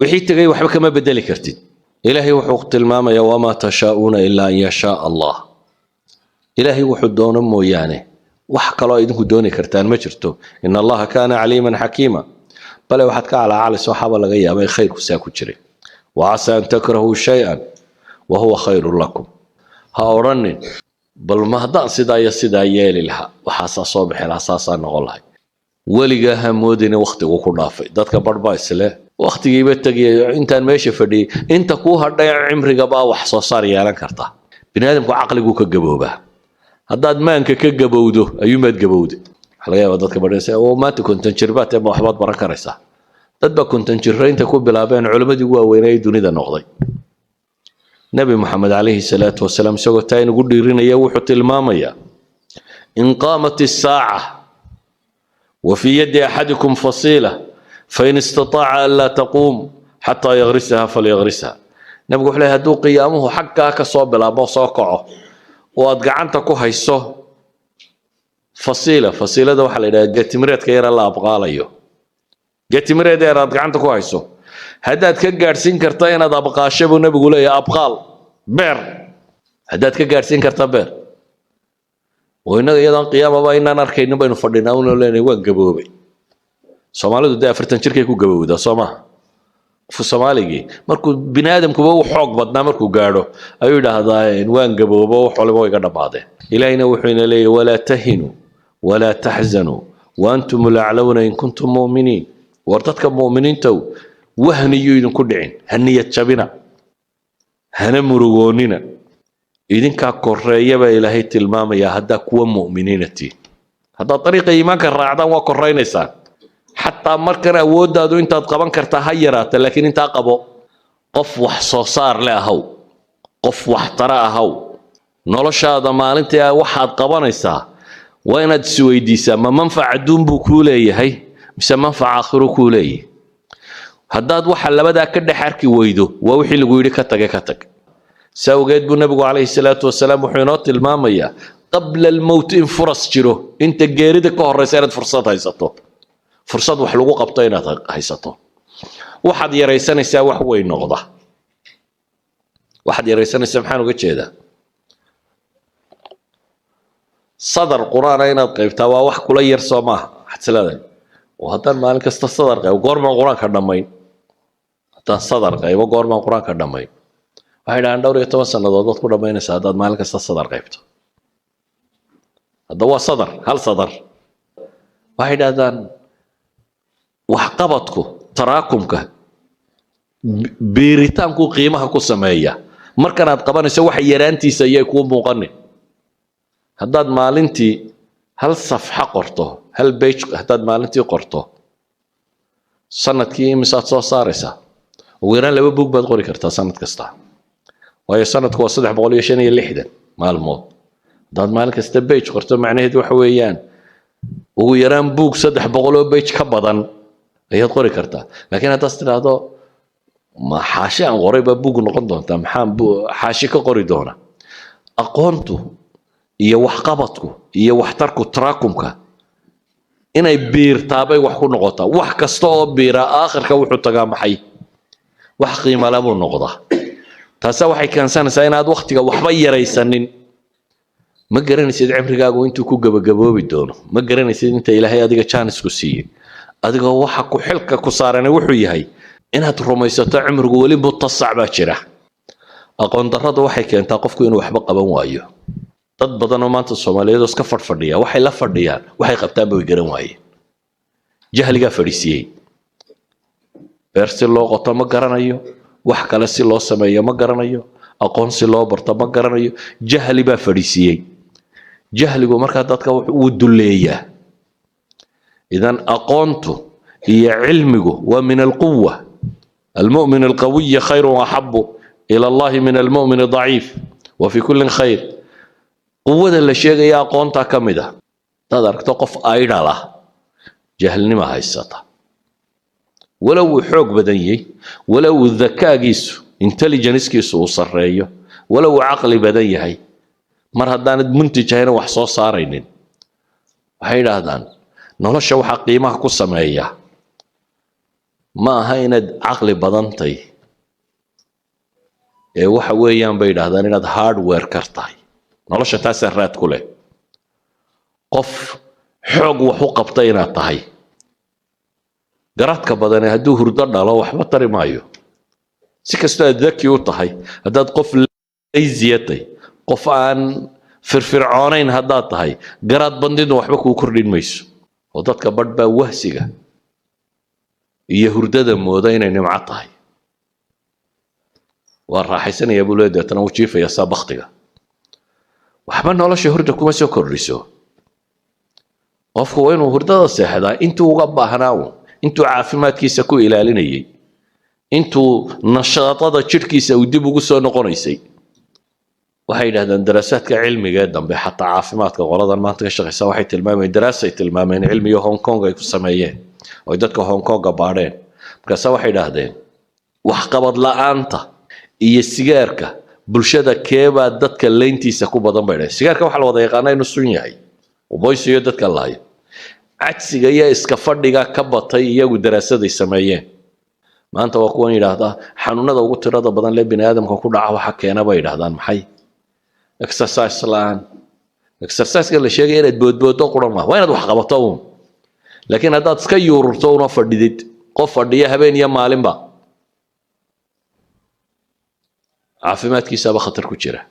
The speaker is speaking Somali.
Wixii tegay waxba kama bedeli kartid. Ilaahay wuxuu tilmaamayaa: وما تشاءون إلا أن يشاء الله. Ilaahay wuxuu doono mooyaane, wax kaloo idinku dooni kartaan ma jirto. إن الله كان عليما حكيما. Bale waxaad ka calaacalayso waxaaba laga yaaba in khayrku saa ku jiray. وعسى أن تكرهوا شيئا وهو خير لكم. Ha odhanin: bal ma haddaan sidaa iyo sidaa yeeli lahaa, waxaasaa soo bixi lahaa, saasaa noqon lahay. Weligaa ha moodina wakhtigu ku dhaafay. Dadka barh baa isle wakhtigiiba tegaya intaan meesha fadhiyey. Inta kuu hadhay cimrigabaa wax soo saar yeelan karta. Bini aadamku caqliguu ka gaboobaa. Haddaad maanka ka gabowdo ayuunbaad gabowday. Waxaa laga yaabaa dadka badhanaysa oo maanta 50 jir baad tee, ma waxbaad baran karaysaa? Dad baa 50 jirraynta ku bilaabeen culimmadii ugu waaweynay dunida noqday. Nebi Moxamed calayhi salaatu wasalaam, isagoo taa inugu dhiirinaya, wuxuu tilmaamayaa: إن قامت الساعة وفي يد أحدكم فصيلة، فإن استطاع ألا تقوم حتى يغرسها فليغرسها. Nabigu wuxuu leeyahay: hadduu qiyaamuhu xaggaa ka soo bilaabo, soo kaco, oo aad gacanta ku hayso fasiila. Fasiilada waxaa la yidhaha geetimireedka yara la abqaalayo. Geetimireed yar aad gacanta ku hayso, haddaad ka gaadhsiin karta inaad abqaasho, buu nabigu leeyahay, abqaal, beer. Haddaad ka gaadhsiin karta beer. Oo innaga iyadoon qiyaamaba inaan arkaynin baynu fadhinaa una leenahay waan gaboobay. Soomaalidu dee 40 jirkay ku gabowdaa, soo maaha? Qofku Soomaaligii markuu bini aadamkuba u xoog badnaa markuu gaadho ayuu yidhaahdaa: waan gaboobo, wax waliba way iga dhammaadeen. Ilaahina wuxuu ina leeyahy: ولا تهنوا ولا تحزنوا وأنتم الأعلون إن كنتم مؤمنين. War dadka mu'miniintow, wahniyuu idinku dhicin, ha niyad jabina, hana murugoonina, idinkaa koreeya baa Ilaahay tilmaamayaa haddaa kuwa mu'miniina tihin. Haddaad dariiqa iimaanka raacdaan, waa koraynaysaan. Xataa markan awooddaadu intaad qaban kartaa ha yaraata, laakiin intaa qabo. Qof wax soo saar le ahaw, qof waxtara ahaw. Noloshaada maalintii waxaad qabanaysaa waa inaad isweydiisaa: ma manfac adduun buu kuu leeyahay mise manfac aakhiro kuu leeyahay? Haddaad waxa labadaa ka dhex arki weydo, waa wixii lagu yidhi ka tage, ka tag. Si awgeed buu nabigu calayhi salaatu wasalaam wuxuu inoo tilmaamayaa قبل الموت in furas jiro, inta geerida ka horeysa inaad fursad haysato, fursad wax lagu qabto inaad haysato. Waxaad yaraysanaysaa wax weyn noqda. Waxaad yaraysanaysaa maxaan uga jeedaa? Sadar Qur-aana inaad qaybtaa waa wax kula yar, soo maaha? Waxaad is leedahay: oo haddaan maalin kasta sadar qaybo, goormaan Qur-aanka dhammayn? Haddaan sadar qaybo, goormaan Qur-aanka dhammayn? Waxay dhahaan dhowr iyo toban sannadood baad ku dhammaynaysaa haddaad maalin kasta sadar qaybto. Hadda waa sadar, hal sadar. Waxay dhahdaan waxqabadku taraakumka, biiritaanku qiimaha ku sameeya. Markanaad qabanayso waxa yaraantiisa ayay kuu muuqanin. Haddaad maalintii hal safxa qorto, hal page haddaad maalintii qorto, sanadkii imisaad soo saaraysaa? Ugu yaraan laba bug baad qori kartaa sanad kasta, waayo sanadku waa 365 maalmood. Haddaad maalin kasta page qorto, macnaheedu waxa weeyaan ugu yaraan buug 300 oo page ka badan ayaad qori kartaa. Laakiin haddaad tidhaahdo: ma xaashi aan qoray baa buug noqon doontaa? Maxaan xaashi ka qori doona? Aqoontu iyo waxqabadku iyo waxtarku taraakumka inay biirtaabay wax ku noqotaa. Wax kasta oo biira aakhirka wuxuu tagaa maxay? Wax qiimale buu noqdaa. Taasa waxay keensanaysaa inaad wakhtiga waxba yaraysanin. Ma garanaysid cimrigaagu intuu ku gabagaboobi doono. Ma garanaysid inta Ilaahay adiga jaanisku siiyey. Adigoo waxa ku xilka ku saarani wuxuu yahay inaad rumaysato cimrigu weli mutasac baa jira. Aqoon darradu waxay keentaa qofku inuu waxba qaban waayo. Dad badan oo maanta Soomaaliyeed oo iska fadhfadhiya, waxay la fadhiyaan, waxay qabtaanba way garan waayeen. Jahligaa fadhiisiiyey. Beer si loo qoto ma garanayo, wax kale si loo sameeyo ma garanayo, aqoon si loo barto ma garanayo. Jahli baa fadhiisiiyey. Jahligu markaa dadka wuu dulleeyaa. إذن aqoontu iyo cilmigu waa من القوة. المؤمن القوي خير وأحب إلى الله من المؤمن الضعيف وفي كل خير. Quwada la sheegaya aqoontaa ka mid ah. Hadaad aragto qof idle ah, jahlnima haysata. Walow uu xoog badan yahay, walow uu dakaagiisu, intelligencekiisu uu sarreeyo, walow uu caqli badan yahay, mar haddaanad muntij ahayna, wax soo saaraynin. Waxay idhaahdaan nolosha waxaa qiimaha ku sameeya Ma aha inaad caqli badantay ee waxa weeyaan, bay yidhaahdaan, inaad hard worker tahay. Nolosha taasaa raad ku leh, qof xoog wax u qabta inaad tahay. Garaadka badane hadduu hurdo dhalo, waxba tari maayo. Si kastoo aad daki u tahay, haddaad qof lazy ah, qof aan firfircoonayn haddaad tahay, garaad bandidna waxba kuu kordhin mayso. Oo dadka badh baa wahsiga iyo hurdada mooda inay nimco tahay. Waa raaxaysanaya buu leeyahay, deetana wuu jiifaya saa baktiga. Waxba nolosha hurda kuma soo kordhiso. Qofku waa inuu hurdada seexdaa intuu uga baahnaa uun, intuu caafimaadkiisa ku ilaalinayay, intuu nashaadada jidhkiisa uu dib ugu soo noqonaysay. Waxay yidhahdeen daraasaadka cilmiga ee dambe, xataa caafimaadka qoladan maanta ka shaqeysa, waxay tilmaamayeen, daraasay tilmaameen cilmiga Hong Kong ay ku sameeyeen oo ay dadka Hong Konga baadheen. Markaase waxay idhaahdeen, waxqabad la'aanta iyo sigaarka bulshada keebaa dadka leyntiisa ku badan, bay dhaheen. Sigaarka waxaa la wada yaqaanaa inuu sun yahay oo boysiyo dadka lahayo. Cajsiga iyo iska fadhiga ka batay iyagu daraasaday sameeyeen. Maanta waa kuwan yidhaahdaa xanuunada ugu tirada badan lee bini aadamka ku dhaca waxa keena, bay yidhahdaan, maxay? Exercise la'aan. Exerciseka la sheegaya inaad boodboodo qura maaha, waa inaad wax qabato uun. Laakiin haddaad iska yuururto una fadhidid, qof fadhiya habeen iyo maalinba, caafimaadkiisaaba khatar ku jira.